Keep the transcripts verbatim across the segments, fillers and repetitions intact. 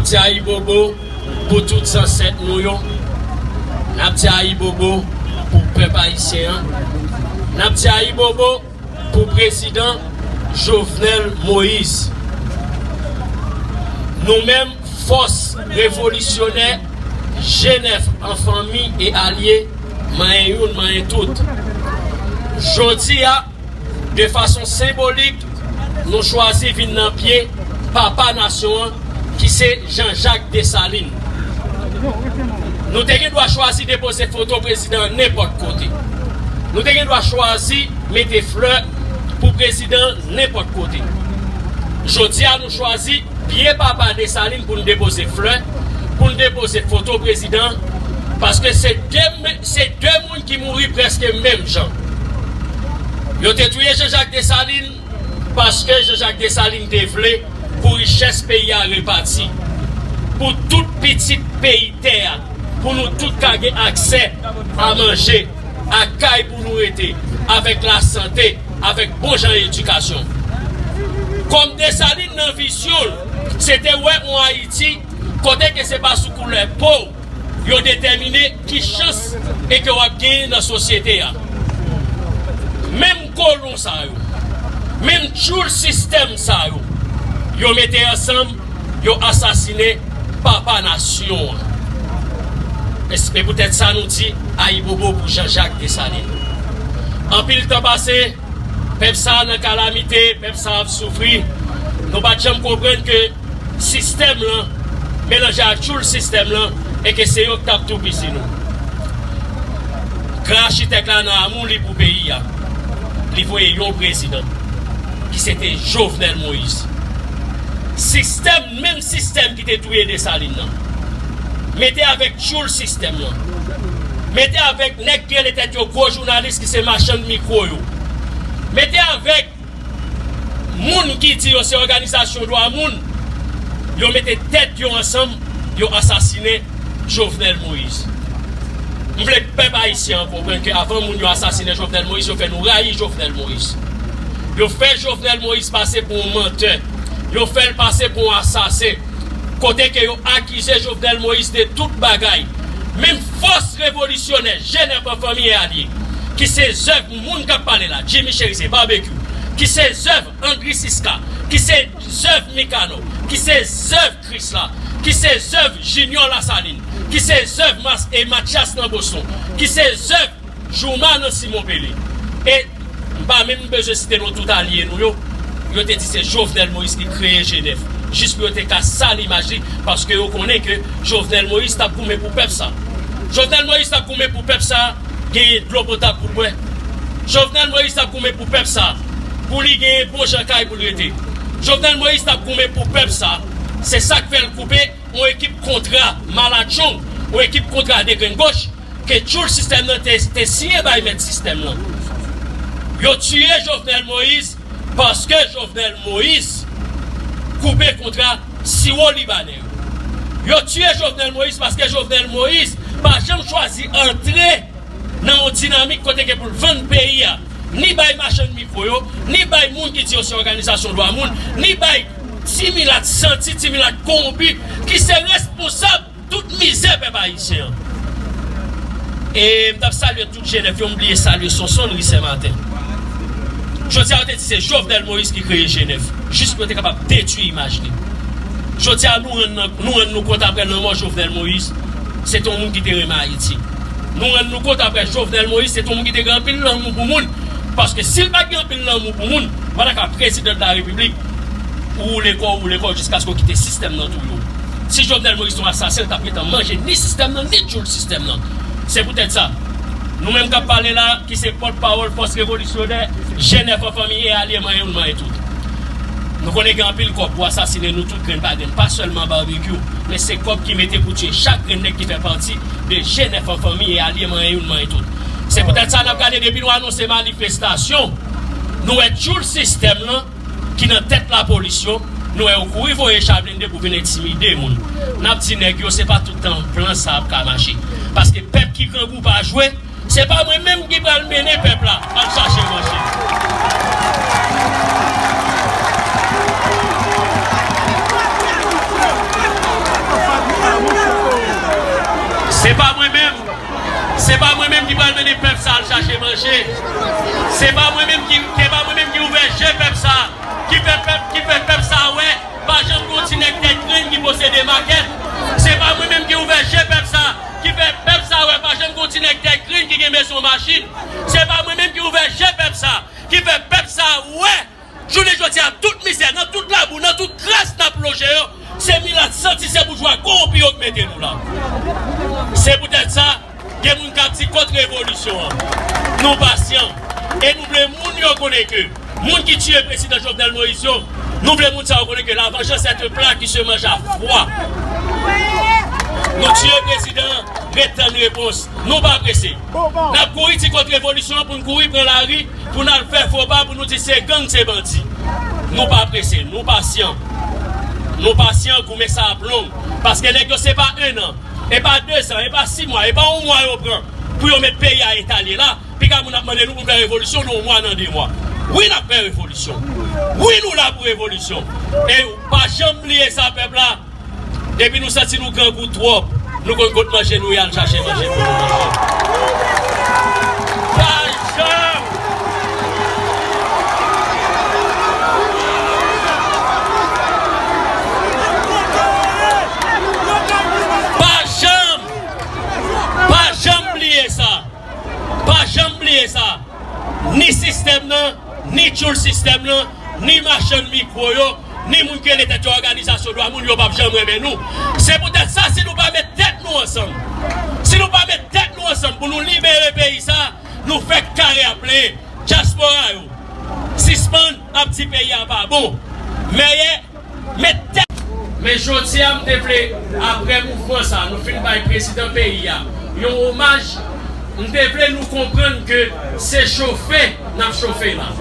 N ap di ayibobo pou tout zansèt nou yo. N ap di ayibobo pou pèp ayisyen an. N ap di ayibobo pou prezidan Jovenel Moïse. Nou menm, fòs revolisyonè G nèf an fanmi e alye, manyen youn, manyen tout. Jodi a, de fason senbolik, nou chwazi vin nan pye papa nasyon an, ki se Jean Jacques Dessalines. Nou te gen dwa chwazi depoze foto prezidan an nenpòt kote. Nou te gen dwa chwazi mete flè pou prezidan an nenpòt kote. Jodi a, nou chwazi pye papa Desalin pou n depoze flè, pou n depoze foto prezidan, paske se de, se de moun ki mouri prèske menm jan. Yo te touye Jean Jacques Dessalines paske Jean Jacques Dessalines te vle pou richès peyi a repati, pou tout pitit peyi tè a, pou nou tout ka gen aksè a manje, a kay pou nou rete, avèk lasante, avèk bon jan edikasyon. Kòm Desalin nan vizyon l, se te wè yon Ayiti kote ke se pa sou koulè po w yo detèmine ki chans e ke w ap genyen nan sosyete a. Menm kolon sa yo, menm tchoul sistèm sa yo, yo mete ansanm, yo asasinen papa nasyon an. E se poutèt sa nou di ayibobo pou Jean Jacques Dessalines. Anpil tan pase, pèp sa a nan kalamite, pèp sa a ap soufri. Nou pa t janm konprann ke sistèm lan melanje ak tchoul sistèm lan e ke se yo k t ap toupisi nou. Gran achitèk la nan amou li pou peyi a, li voye yon prezidan ki se te Jovenel Moïse. Sistèm, menm sistèm ki te touye Desalin nan, mete avèk tchoul sistèm lan, mete avèk nèg ki rele tèt yo gwo jounalis ki se machann mikwo yo, mete avèk moun ki di yo se òganizasyon dwa moun, yo mete tèt yo ansanm, yo asasinen Jovenel Moïse. M vle pèp ayisyen an konprann ke avan moun yo asasinen Jovenel Moïse, yo fè nou rayi Jovenel Moïse. Yo fè Jovenel Moïse pase pou yon mantè. Yo fè l pase pou yon asasen. Kote ke yo akize Jovenel Moïse de tout bagay. Menm fòs revolisyonè G nèf an fanmi e alye, ki se zèv moun k ap pale la, Jimmy Chérizier, Barbecue, ki se zèv Andry Siska, ki se zèv Mikano, ki se zèv Krisla, ki se zèv Junior Lasalin, ki se zèv Mas-, e Mathias nan Boston, ki se zèv Jouma nan Simon Pele. E m pa menm bezwen site non tout alye nou yo. Yo te di se Jovenel Moïse ki kreye G nèf, jis pou yo te ka sal imaj li, paske yo konnen ke Jovenel Moïse t ap goumen pou pèp sa. Jovenel Moïse t ap goumen pou pèp sa genyen dlo potab pou l bwè. Jovenel Moïse t ap goumen pou pèp sa, pou li genyen bon jan kay pou l rete. Jovenel Moïse t ap goumen pou pèp sa. Se sa k fè l koupe yon ekip kontra malatchong, yon ekip kontra degrenn goch, ke tchoul sistèm nan te, te siyen bay mèt sistèm nan. Yo tiye Jovenel Moïse paske Jovenel Moïse koupe kontra siwo libanè yo. Yo tiye Jovenel Moïse paske Jovenel Moïse pa janm chwazi antre nan yon dinamik kote ke pou l vann peyi a, ni bay machann mikwo yo, ni bay moun ki di yo se òganizasyon dwa moun, ni bay ti milat santi, ti milat kowonpi, ki se responsab tout mizè pèp ayisyen an. E m t ap salye tout G nèf yo, m bliye salye Sonson Louis Saint Martin. Jodi a, yo te di se Jovenel Moïse ki kreye G nèf, jis pou yo te kapab detwi imaj li. Jodi a, nou rann nan, nou rann nou kont apre lanmò Jovenel Moïse, se te yon moun ki te renmen Ayiti. Nou rann nou kont apre Jovenel Moïse, se te yon moun ki te gen anpil lanmou pou moun. Paske si l pa t gen anpil lanmou pou moun, ou pa ta ka prezidan de la repiblik, ou woule kò w, ou woule kò w jiskaske w kite sistèm nan touye w. Si Jovenel Moïse te yon asasen, l t ap gentan manje ni sistèm nan, ni tchoul sistèm nan. Se poutèt sa, nou menm k ap pale la, ki se pòtpawòl fòs revolisyonè, G nèf an fanmi e alye, manyen youn, manyen tout. Nou konnen gen anpil kòb pou asasinen nou tout grenn pa grenn, pa sèlman Barbecue, men se kòb ki mete pou tiye chak grenn nèg ki fè pati de G nèf an fanmi e alye, manyen youn, manyen tout. Se poutèt sa n ap gade depi nou anonse manifestasyon, nou wè tchoul sistèm lan ki nan tèt lapolis yo, nou wè yo kouri voye cha blende pou vin entimide moun. N ap di nèg yo, se pa tout tan plan sa ap ka mache. Paske pèp ki grangou pa jwe, se pa mwen menm ki pral mennen pèp la al chache manje. Se pa mwen menm ki pral mennen pèp sa al chache manje. Se pa mwen menm ki, se pa mwen menm ki ouvè je pèp sa, ki fè pèp, ki fè pèp sa wè pa janm gon ti nèg tèt grenn ki posede makèt. Se pa mwen menm ki ouvè je pèp sa, ki fè pèp sa wè pa janm gon ti nèg tèt grenn ki gen mezon machin. Se pa mwen menm ki ouvè je pèp sa, ki fè pèp sa wè jounen jodi a, tout mizè, nan tout labou, nan tout kras n ap loje yo, se milat santi, se boujwa kowonpi yo k mete nou la. Se poutèt sa, gen moun k ap di kont revolisyon an. Nou pasyan. E nou vle moun yo konnen ke moun ki tiye prezidan Jovenel Moïse yo, nou vle moun sa yo konnen ke la vengeance est un plat qui se mange à froid. Nou tiye prezidan an, ret tann repons. Nou pa prese. N ap kouri ti kont revolisyon an pou n kouri pran lari, pou n al fè fo pa, pou nou di se gang, se bandi. Nou pa prese, nou pasyan. Nou pasyan, goumen sa ap long. Paske nèg yo se pa en an, e pa de zan, e pa sis mwa, e pa yon mwa yo pran pou yo met peyi a eta l ye la. Piga moun ap mande nou pou n fè revolisyon nan yon mwa, nan de mwa. Wi, n ap fè revolisyon. Wi, nou la pou revolisyon. E pa janm bliye sa, pèp la. Depi nou santi nou grangou twòp, nou konn kot manje nou ye al chache manje pou nou manje. Pa janm, pa janm, pa janm bliye sa. Pa janm bliye sa. Ni sistèm nan, ni tchoul sistèm nan, ni machann mikwo yo, ni moun ki rele tèt yo òganizasyon dwa moun yo p ap janm renmen nou. Se poutèt sa, si nou pa met tèt nou ansanm, si nou pa met tèt nou ansanm pou nou libere peyi sa, nou fèk kare ap plenyen. Dyaspora yo, sispann ap di peyi a pa bon. Mèyè, met tèt. Men jodi a, m te vle, apre mouvman sa, nou fin bay prezidan peyi a yon omaj, m te vle nou konprann ke se chofe n ap chofe la.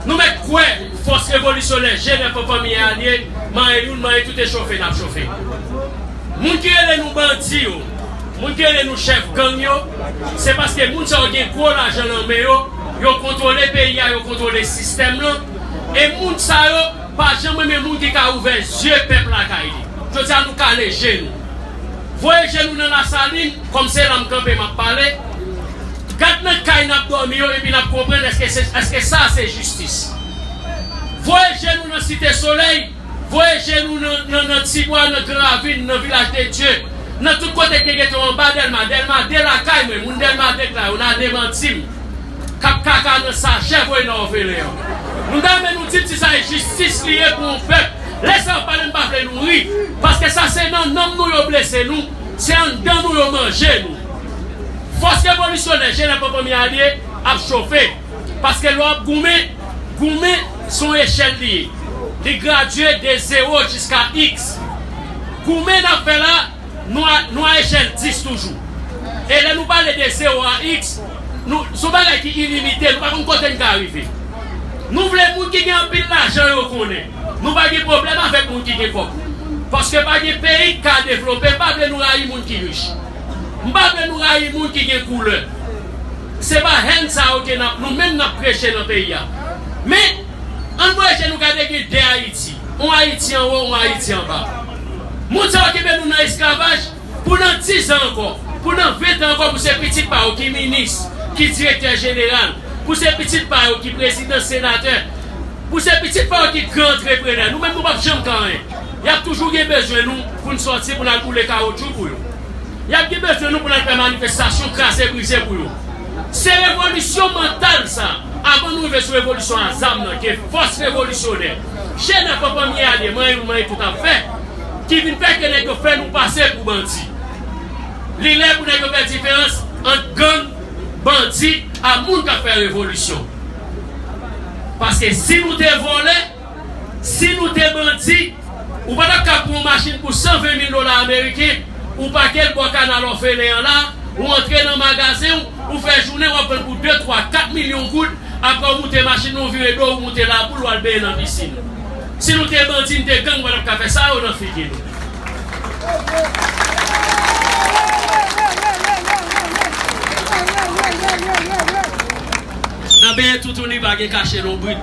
Nou mèt kwè fòs revolisyonè, G nèf an fanmi alye, manyen youn, manyen tout e chofe n ap chofe. Moun ki rele nou bandi yo, moun ki rele nou chèf gang yo, se paske moun sa yo gen gwo lajan nan men yo, yo kontwole peyi a, yo kontwole sistèm lan. E moun sa yo pa janm renmen moun ki ka ouvè zye pèp lakay li. Jodi a, nou kale je nou. Voye je nou nan Lasalin, kòm se la m kanpe, m ap pale. Gad nan kay n ap dòmi yo, epi n ap konprann èske se, èske sa se jistis. Voye je nou nan Site Solèy, voye je nou nan, nan, nan Tibwa, nan Gran Ravin, nan Vilaj de Dye, nan tout kote ki gen geto anba Dèlma. Dèlma de lakay mwen, moun Dèlma de k la, yo n a demanti m. K ap kaka nan sachè voye nan òfelen an. Nou ta renmen nou di m si sa e jistis li ye pou yon pèp. Lè sa yo pale, m pa vle nou ri. Paske sa se nan nanm nou yo blese nou, se anndan nou yo manje nou. Fòs revolisyonè, G nèf an fanmi alye, ap chofe. Paske lè w ap goumen, goumen se yon echèl li ye. Li gradye de zewo jiska iks. Goumen n ap fè la, nou a, nou a echèl dis toujou. E lè nou pale de zewo a iks, nou, se yon bagay ki ilimite, nou pa konn kote n ka rive. Nou vle moun ki gen anpil lajan yo konnen. Nou pa gen pwoblèm avèk moun ki gen kòb. Paske pa gen peyi k ka devlope, m pa vle nou rayi moun ki rich. M pa vle nou rayi moun ki gen koulè. Se pa hèn sa yo ke n ap, nou menm n ap preche nan peyi a. Men, ann voye je nou gade gen de Ayiti. Yon Ayiti anwo, yon Ayiti anba. Moun sa yo kenbe nou nan esklavaj pou nan diz an ankò, pou nan ven tan ankò, pou se pitit pa yo ki minis, ki direktè jeneral, pou se pitit pa yo ki prezidan, senatè, pou se pitit pa yo ki gran antreprenè. Nou menm nou p ap janm ka anyen. Y ap toujou gen bezwen nou pou n sòti, pou n al boule kawotchou pou yo. Y ap gen bezwen nou pou n al fè manifestasyon, kraze brize pou yo. Se revolisyon mantal sa, avan nou rive sou revolisyon a zam nan, ke fòs revolisyonè, G nèf an fanmi alye, manyen youn, manyen tout ap fè, ki vin fè ke nèg yo fè nou pase pou bandi. Li lè pou nèg yo fè diferans ant gang, bandi, ak moun k ap fè revolisyon. Paske si nou te vòlè, si nou te bandi, ou pa t ap ka pran yon machin pou san ven mil dola ameriken, ou pake l bò kanal òfelen an la, ou antre nan magazen w, ou fè jounen w ap vann pou de, twa, kat milyon goud, apre w moute machin nan, w vire do, w moute laboul, w al benyen nan pisin. Si nou te bandi, n te gang, ou pa t ap ka fè sa yo nan figi nou. Nan benyen toutouni pa gen kache lonbrit.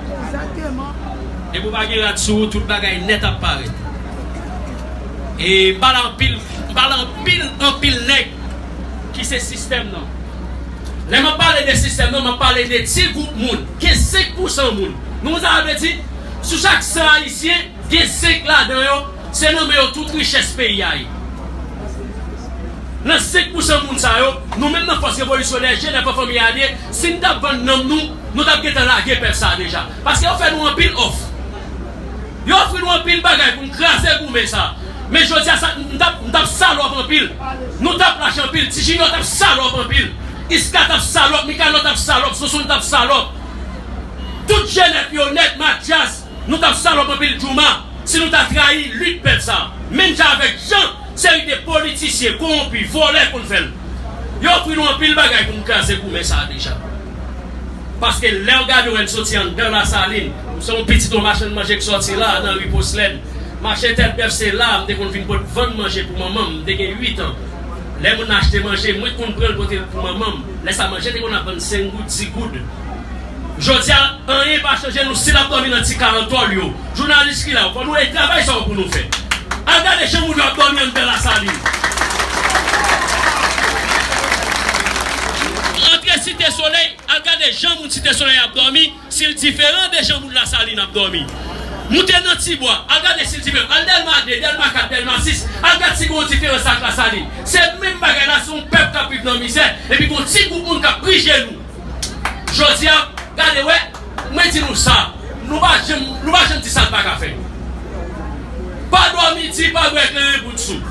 Depi w pa gen rad sou ou, tout bagay nèt ap parèt. E m pale anpil, m pale anpil, anpil nèg. ki se sistèm nan. Lè m ap pale de sistèm nan, m ap pale de ti gwoup moun. Gen senk pousan moun. Nou konn sa sa vle di? Sou chak san Ayisyen, gen senk ladan yo, se nan men yo tout richès peyi a ye. Nan senk pousan moun sa yo, nou menm nan Fòs Revolisyonè, G nèf an fanmi alye, si n t ap vann nanm nou, nou t ap gentan lage pèp sa a deja. Paske yo fè nou anpil òf. Yo ofri nou anpil bagay pou n kraze goumen sa. Men jodi a, sa, n t ap, n t ap salòp anpil. Nou t ap lach anpil. Ti Junior t ap salòp anpil. Iska t ap salòp. Mikanò t ap salòp. Sonson t ap salòp. Tout G nèf yo nèt, Mathias, nou t ap salòp anpil, Jouma, si nou ta trayi lit pèp sa. Menm jan avèk jan seri de politisyen kowonpi, vòlè konn fè l. Yo ofri nou anpil bagay pou n kraze goumen sa a deja. Paske lè w gade w, wè n soti anndan Lasalin, se yon pitit yon machann manje k sòti la, nan ri Poslèn. Mache Tèt Bèf, se la m te konn vin pot vann manje pou manman m, m te gen uit an. Lè moun nan achte manje, mwen k konn pran l pote l pou manman m. Lè sa manje te konn ap vann senk goud, dis goud. Jodi a, anyen pa chanje, nou still ap dòmi nan ti ka an tòl yo. Jounalis ki la yo, fò nou travay sa yo pou nou fè. Al gade jan moun yo ap dòmi anndan Lasalin. Antre Site Solèy, al gade jan moun Site Solèy ap dòmi, si l diferan de jan moun Lasalin ap dòmi. Moute nan Tibwa, al gade si l diferan. Al Dèlma de, Dèlma kat, Dèlma sis, al gad si gen yon diferans ak Lasalin. Se menm bagay la, se yon pèp k ap viv nan mizè, epi gen yon ti gwoup moun k ap pri je nou. Jodi a, gade wè, mwen di nou sa, nou pa janm, nou pa janm di sa n pa ka fè. Pa dòmi di, pa bwè kleren bout sou.